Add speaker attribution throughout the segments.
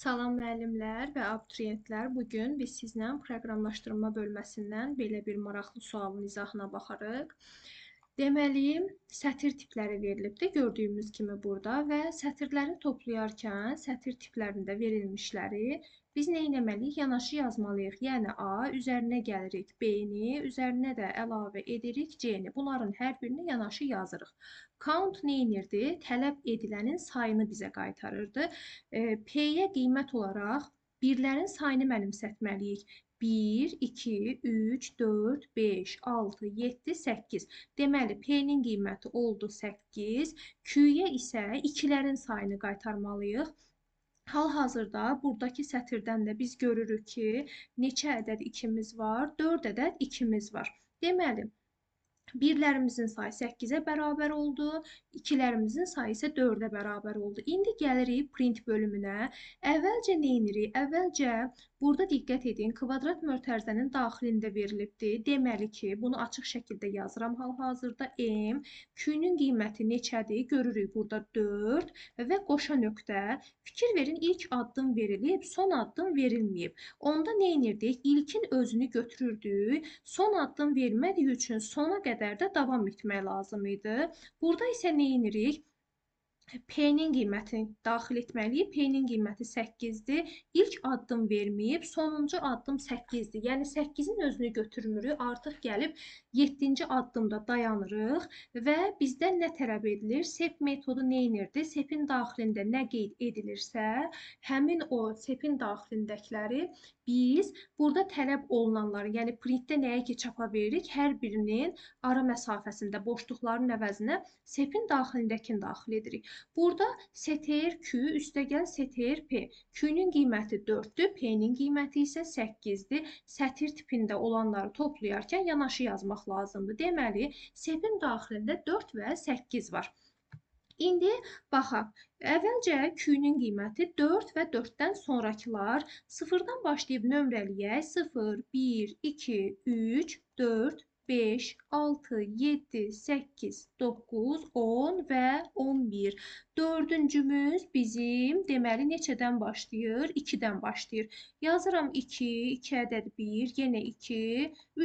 Speaker 1: Salam müəllimlər və abituriyentlər. Bu gün biz sizlə proqramlaşdırma bölməsindən belə bir maraqlı sualın izahına baxarıq. Deməli, sətir tipləri verilibdir, gördüyümüz kimi burada və sətirləri toplayarkən sətir tiplərində verilmişləri biz nə etməliyik? Yanaşı yazmalıyıq. Yəni A üzərinə gəlirik B-ni, üzərinə də əlavə edirik C-ni. Bunların hər birini yanaşı yazırıq. Count nə edirdi? Tələb edilənin sayını bizə qaytarırdı. P-yə qiymət olaraq birlərin sayını mənimsətməliyik. 1, 2, 3, 4, 5, 6, 7, 8. Deməli, P-nin qiyməti oldu 8. Q-yə isə ikilərin sayını qaytarmalıyıq. Hal-hazırda buradakı sətirdən də biz görürük ki, neçə ədəd ikimiz var? 4 ədəd ikimiz var. Deməli, birlərimizin sayı 8-ə bərabər oldu, ikilərimizin sayı isə 4-ə bərabər oldu. İndi gəlirik print bölümünə. Əvvəlcə nə edirik? Əvvəlcə burada diqqət edin, kvadrat mötərizənin daxilində verilibdir. Deməli ki, bunu açıq şəkildə yazıram hal-hazırda. M, Q-nün qiyməti neçədir? Görürük burada 4 və qoşa nöqtə. Fikir verin, ilk addım verilib, son addım verilməyib. Onda nə edirdik? İlkin özünü götürürdük. Son addım vermədiyi üçün sona qədər də davam etmək lazım idi. Burada isə nə edirik? P-nin qiymətini daxil etməliyik. P-nin qiyməti 8-dir. İlk addım verməyib, sonuncu addım 8-dir. Yəni 8-in özünü götürmürük. Artıq gəlib 7-ci addımda dayanırıq və bizdən nə tələb edilir? Sep metodu nə edirdi? Sepin daxilində nə qeyd edilirsə, həmin o sepin daxilindəkiləri biz burada tələb olunanları, yəni printdə nəyə ki çapa veririk, hər birinin ara məsafəsində boşluqların əvəzinə sepin daxilindəkini daxil edirik. Burada STR Q üstəgəl STR P. Q-nün qiyməti 4-dür, P-nin qiyməti isə 8-dir. Sətir tipində olanları toplayarkən yanaşı yazmaq lazımdır. Deməli, sepin daxilində 4 və 8 var. İndi baxaq, əvvəlcə Q-nün qiyməti 4 və 4-dən sonrakılar 0-dan başlayıb nömrəliyək. 0, 1, 2, 3, 4, 5, 6, 7, 8, 9, 10 və 11. Dördüncümüz bizim, deməli, neçədən başlayır? 2-dən başlayır. Yazıram 2, 2 ədəd 1, yenə 2,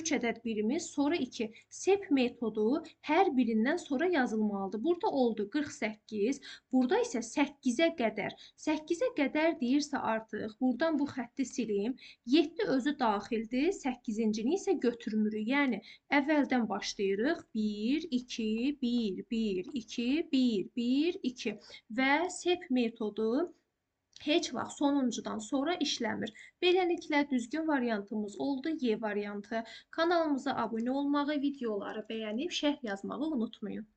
Speaker 1: 3 ədəd birimiz, sonra 2. Sep metodu hər birindən sonra yazılmalıdır. Burada oldu 48, burada isə 8-ə qədər. 8-ə qədər deyirsə artıq, buradan bu xətti silim. 7 özü daxildir, 8-incini isə götürmürük. Yəni, əvvəldən başlayırıq. 1, 2, 1, 1, 2, 1, 1, 2 və sep metodu heç vaxt sonuncudan sonra işləmir. Beləliklə, düzgün variantımız oldu Y variantı. Kanalımıza abunə olmağı, videoları bəyənib şərh yazmağı unutmayın.